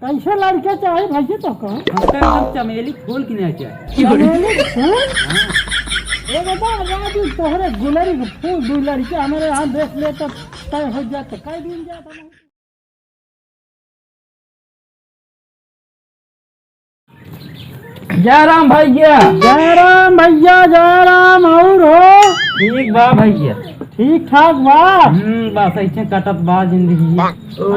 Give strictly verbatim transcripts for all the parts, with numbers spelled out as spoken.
कैसे लड़के चाही भैया तो कहो? हमका एकदम चमेली फूल के नहीं चाही। चमेली फूल? हाँ। एकदम राजू तोहरे गुलरी के फूल, दू लड़के हमारे यहाँ देख ले तो तय हो जात, कई दिन जात हम। जय राम भैया। जय राम भैया, जय राम। और हो? ठीक बा भैया। ठीक ठाक बा? हम्म, बस ऐसे कटत बा जिंदगी।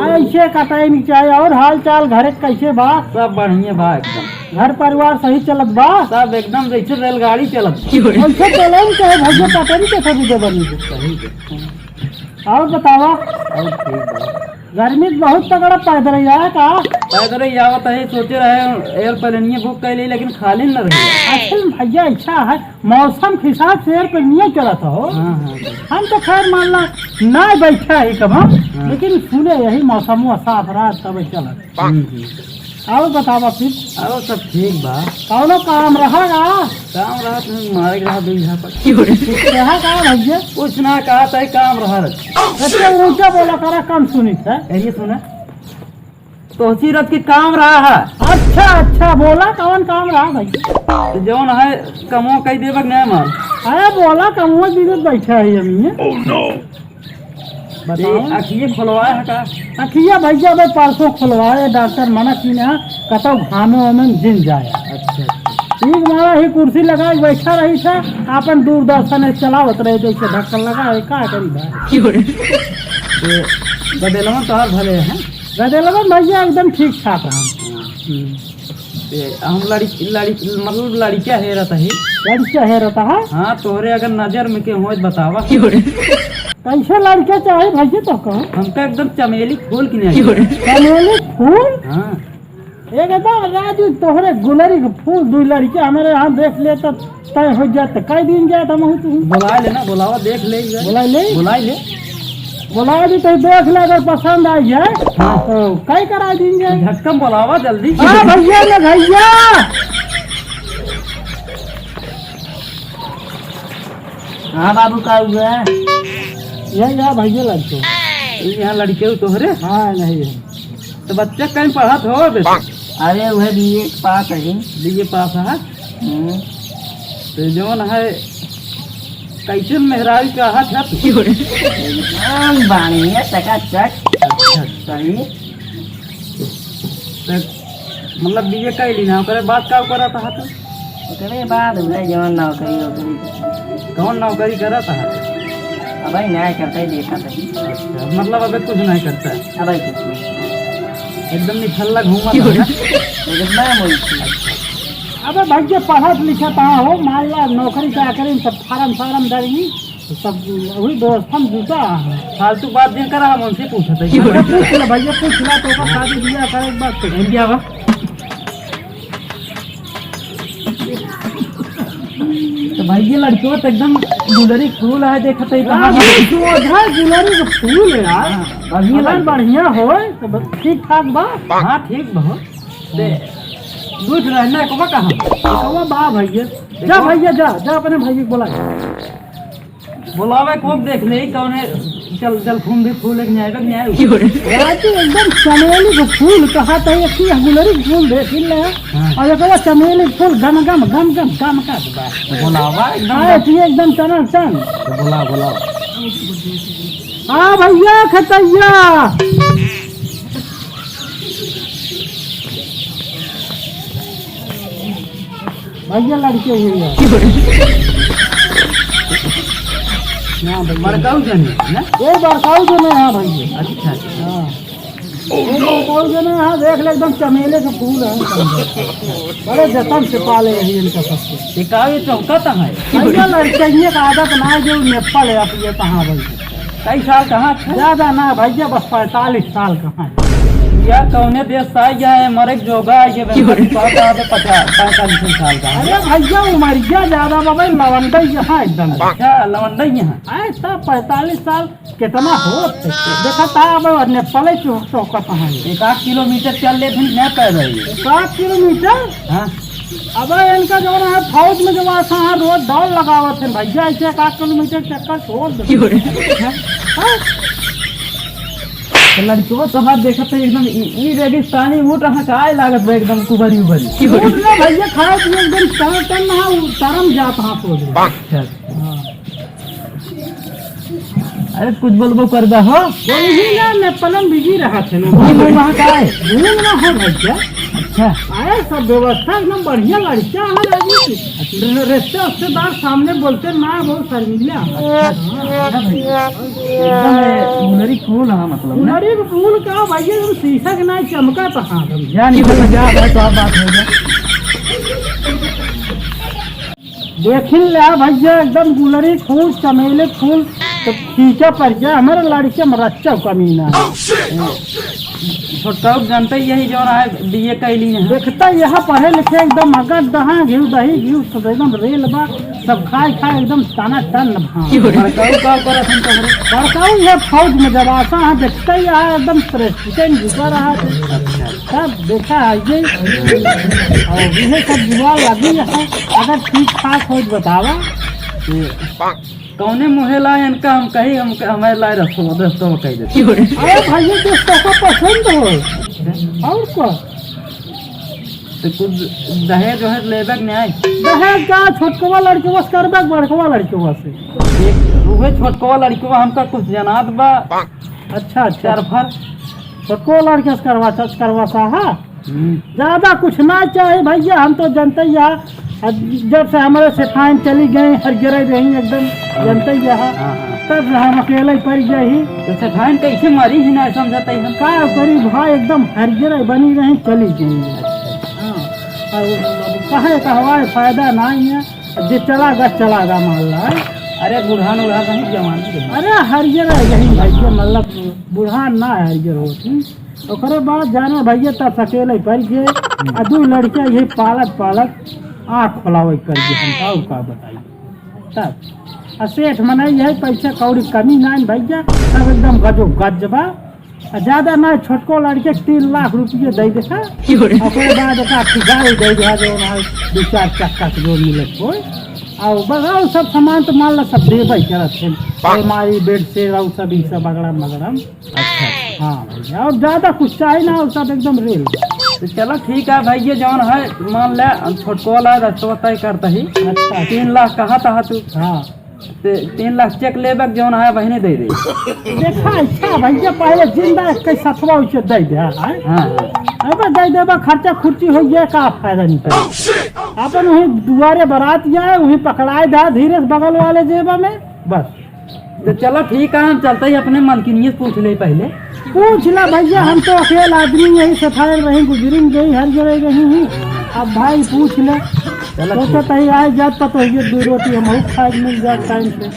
ऐसे कटाई नहीं चाहे। और हाल चाल घर के कैसे बा? सब बढ़िया बा एकदम। घर परिवार सही चलत बा? सब एकदम जैसे रेलगाड़ी चलत बा। ऐसे चले नहीं चाहे भैया, कटाई कैसे भी दे बनी। सही है। और बतावा? और ठीक बा। गर्मी तो बहुत तगड़ा पैदल ही आया का? पैदल ही आवत है, सोचे रहे एयरप्लेनिया बुक कर ली, लेकिन खाली न रही। असल में भैया ऐसा है, मौसम के हिसाब से एयरप्लेनिया चलत हो। हाँ, हाँ, हाँ। हम तो खैर मान ला ना बैठा ही कब हम, हाँ। लेकिन सुने यही मौसम साफ रहा तब चलत। हम्म, हम्म। और बतावा फिर? और सब ठीक बा। कौनो काम रहा का? काम रहा, तुम मारे के रहा दो यहाँ पर। रहा का भैया? कुछ ना कहा, तय काम रहा रहे। अच्छा, ऊंचा बोला करा, कम सुनी था। यही सुना। तोहसी रथ के काम रहा है। अच्छा, अच्छा, बोला कौन काम रहा भाई? तो जौन है, कमो कई देबक नहीं मार। अरे बोला, कमो दीदे बैठा है अभी। बताओ। ये अखिए खोलवाए है का? अखिया भैया भाई परसों खोलवाए, डॉक्टर मना की ना, कतौ घामे वामे में जिन जाए। अच्छा, अच्छा। ठीक मारा ही कुर्सी लगा के बैठा रही था, अपन दूरदर्शन चलावत रहे, जैसे ढक्कन लगा है, का करी भाई? क्यों रे? तो गदेलवा तोहार भले है? गदेलवा भैया एकदम ठीक ठाक रहा। हम्म। ए, हम लड़ी, लड़ी, मतलब लड़किया हेरत ही। लड़किया हेरत है? हाँ, तोहरे अगर नजर में के होत बतावा। कैसे लड़किया चाही भैया तो कहो? हमका एकदम चमेली फूल की नहीं। चमेली फूल? हाँ। एकदम राजू तोहरे गुलरी के फूल, दू लड़किया हमारे यहाँ देख ले तो तय हो जात, कई दिन जात हम तू। बुला लेना, बुलावा, देख ले। बुला ले? बुला ले। बुला दी तो देख ले, अगर पसंद आई है हाँ। तो कई करा दीजिए। झटकम बुलावा जल्दी। हाँ भैया, ले भैया। हाँ बाबू, का हुआ? ये यहाँ भैया लड़के। यहाँ लड़के हो तोहरे? हाँ, नहीं है। तो बच्चा कहीं पढ़त हो बेटा? अरे वह बीए पास है। बीए पास है? हम्म। तो जौन है, कैसे मेहरारू का हाथ है? एकदम बढ़िया, चकाचक। अच्छा। सही। तो मतलब बीए कर ली ना, ओकरे बाद का करत है तू? ओकरे बाद उहे जौन नौकरी वोकरी। कौन नौकरी करत है? अबे नहीं करते, देखा तो। अच्छा, मतलब अबे कुछ नहीं करता है? अबे कुछ नहीं। एकदम निठल्ला घूमत है ना? एकदम वही। अबे भाई, जे पढ़त लिखत हो, मान ला नौकरी चाकरी में सब फार्म फार्म डाली, तो सब वही व्यवस्था में जुटा है। फालतू बात जिन करा, हम उनसे पूछत है। अरे पूछ ले भैया, पूछ ले, तो ओकर शादी बियाह करे के बाद तो। एम बियाह बा? तो भाई, ये लड़कियों तो एकदम गुलरी फूल है, देखत है कहाँ अरे, सोझा गुलरी के फूल है यार। हाँ, बढ़िया अगर लड़की। बढ़िया होए तो बस ठीक ठाक बा। हाँ, ठीक बा। दे, दूध रहना है, कमा कहाँ? कमा बा भैया। जा भैया, जा, जा अपने भैया को बुला। बुलावे को देख ले, कौन है? चल, चल, फूल भी फूल एक न्याय, न्याय। राजू एकदम चमेली के फूल कहा था, ये की गुलरी के फूल देख ले। हाँ। और ये कहा चमेली के फूल गम गम, गम गम, गम का बा। तो बुलावा एकदम। हाँ, तू एकदम टनल टन। तो बुला, बुला। हाँ भैया, खतैया। भैया लड़के हुए हैं। हाँ भैया। बड़काऊ जने, ना? ये बड़काऊ जने, हाँ भैया। अच्छा, अच्छा। हाँ। ये बड़काऊ जने, हाँ, देख ले, एकदम चमेले के फूल हैं। बड़े जतन से पाले हैं इनका सबको। ये का, ये चौका कहाँ है? भैया लड़के, ये का आदत ना है, जो नेपाल है, आप ये कहाँ भाई? कई साल कहाँ थे? ज्यादा ना भैया, बस पैंतालीस साल कहाँ है? यार, कौने देश से आई गया है, मरे के जोगा आई है, क्यों? बेटा, पचास, पैंतालीस साल का है। अरे भैया, उमरिया ज्यादा बा भाई, लवंडई यहाँ एकदम। अच्छा, लवंडई यहाँ। अरे, तब पैंतालीस साल कितना हो? देखा था, अब नेपाले चौ-, चौकत है। एक आध किलोमीटर चल ले, फिर नहीं पैदल ही। एक आध किलोमीटर? हाँ। अब इनका जो है, फौज में जो है, हाँ, रोज दौड़ लगावत है भैया, ऐसे एक आध किलोमीटर चक्कर छोड़ दे। क्यों रे? हाँ? हाँ? तो लड़कवा तोहार देखत है एकदम ई, ई रेगिस्तानी ऊँट अहाँ का आए लागत बा एकदम कुबरी उबरी। ऊँट ना भैया, खाए पिए एकदम टन टन ना, उ तरम जात हाँ सोच। अच्छा। हाँ। अरे कुछ बोलबो कर दा हो। वही ना, मैं पलंग बिजी रहा थे ना। घूम वहाँ का है? घूम ना है भैया। अच्छा। अरे सब व्यवस्था एकदम बढ़िया, लड़का है अभी। अच्छा। रिश्ते रिश्तेदार सामने बोलते ना, बहुत शर्मिंदा है। अच्छा, अच्छा भैया। एकदम, ए, गुलरी फूल है मतलब ना? गुलरी फूल का भैया, तुम शीशा के ना चमका तो हाँ। जा नहीं तो जा, भाई, तो आप बात हो गया। देखिन ले भैया, एकदम गुलरी फूल, चमेली फूल, तो फीका पड़ गया। हमारे लड़के में रच्चा कमी ना है। छोटका लोग जानते ही यही जो रहा है, बीए कैली है। देखता यह पढ़े लिखे एकदम मगन दहा, घिउ दही, घिउ सब एकदम रेल बा, सब खाए खाए एकदम टना टन भा। बड़काऊ का करत हम तोहरे? बड़काऊ ये फौज में जब आता है, देखता ही है एकदम प्रेसिडेंट जुटा रहा है। तब देखा है ये, और ये सब जुआ लगी है, अगर ठीक ठाक हो तो बतावा। कौने मुँहे लाए इनका हम कही, हम, हमारे लाए रस्तो, रस्तो में कही देते। अरे भाई, ये दोस्तों को पसंद हो। और को? तो कुछ दहेज वहेज लेबे के नहीं? दहेज का छोटकवा लड़कवा से करबे, बड़कवा लड़कवा से? देख, उहे छोटकवा लड़कवा हमका कुछ जनात बा। अच्छा, अच्छा। चार फर। छोटकवा लड़के से करवा, सच करवा सा, हाँ? हम्म। ज्यादा कुछ ना चाहे भैया, हम तो जनते ही है। अब जब से हमारे सेठाइन चली गई, हर गिरे रही एकदम, जनते ही है। हाँ, हाँ। तब से हम अकेले ही पड़ गए ही। तो सेठाइन कैसे मरी ही ना समझते ही हम। का करी भाई, एकदम हर गिरे बनी रही, चली गई। अच्छा। हाँ। और कहे कहवाए फायदा नहीं है, जे चला गा, चला गा मान ला। अरे बुढ़ान उढ़ान नहीं, जवान ही है। अरे हर गिरे रही भाई, ये मतलब बुढ़ान ना है, हर गिरे होती। ओकरे बाद जाने भैया तब अकेले पड़ गए, आ दू लड़के यही पालत पालत आँख खोलावे कर गए हम, और का बताई। तब आ सेठ मनाई है, पैसा कौड़ी कमी ना है भैया, तब एकदम गजो गज बा। आ ज्यादा ना, छोटको लड़के के तीन लाख रुपये दे देखा, ओकरे बाद एक आखी गाड़ी दे दे, जो ना दो चार चक्का के जो मिलत हो, और बस और सब सामान तो मान ला सब देबे करत है, अलमारी, बेड से और सब, ई सब अगड़म बगड़म। अच्छा। हाँ भैया, और ज्यादा कुछ चाहे ना, और सब एकदम रेल। तो चलो ठीक है भैया, जौन है मान ले, हम छोटको वाला रस्तवा तय करता ही। अच्छा। तीन लाख कहा था तू। हाँ। ते तीन लाख चेक लेबे के जौन है बहिने दे दे। देखा अच्छा भैया, पहले जिंदा के सतवा उसे दे दे, हाँ? हाँ, हाँ। अब दे देबा, खर्चा खुर्ची हो गया, का फायदा नहीं करे। अपन वहीं दुआरे बारात जाए, वहीं पकड़ाए दा धीरे से बगल वाले जेबा में, बस। तो चलो ठीक है, हम चलते ही अपने मलकिनिये से पूछ ले पहले। पूछ ला भैया, हम तो अकेल आदमी यही सफाई रही, गुजरिन गई, हर जगह रही ही। अब भाई पूछ ले। चलो तो ठीक। तो तही आए जात पा तो ये दो रोटी हम खाए मिल जात टाइम से।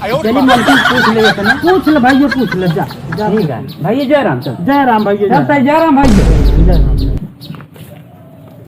चलिए मलकिन से पूछ ले अपना। पूछ ले भैया, पूछ ले, जा, जा। ठीक है भैया, जय राम। चल जय राम भैया, चल जय तही राम। जय राम भैया। जय राम।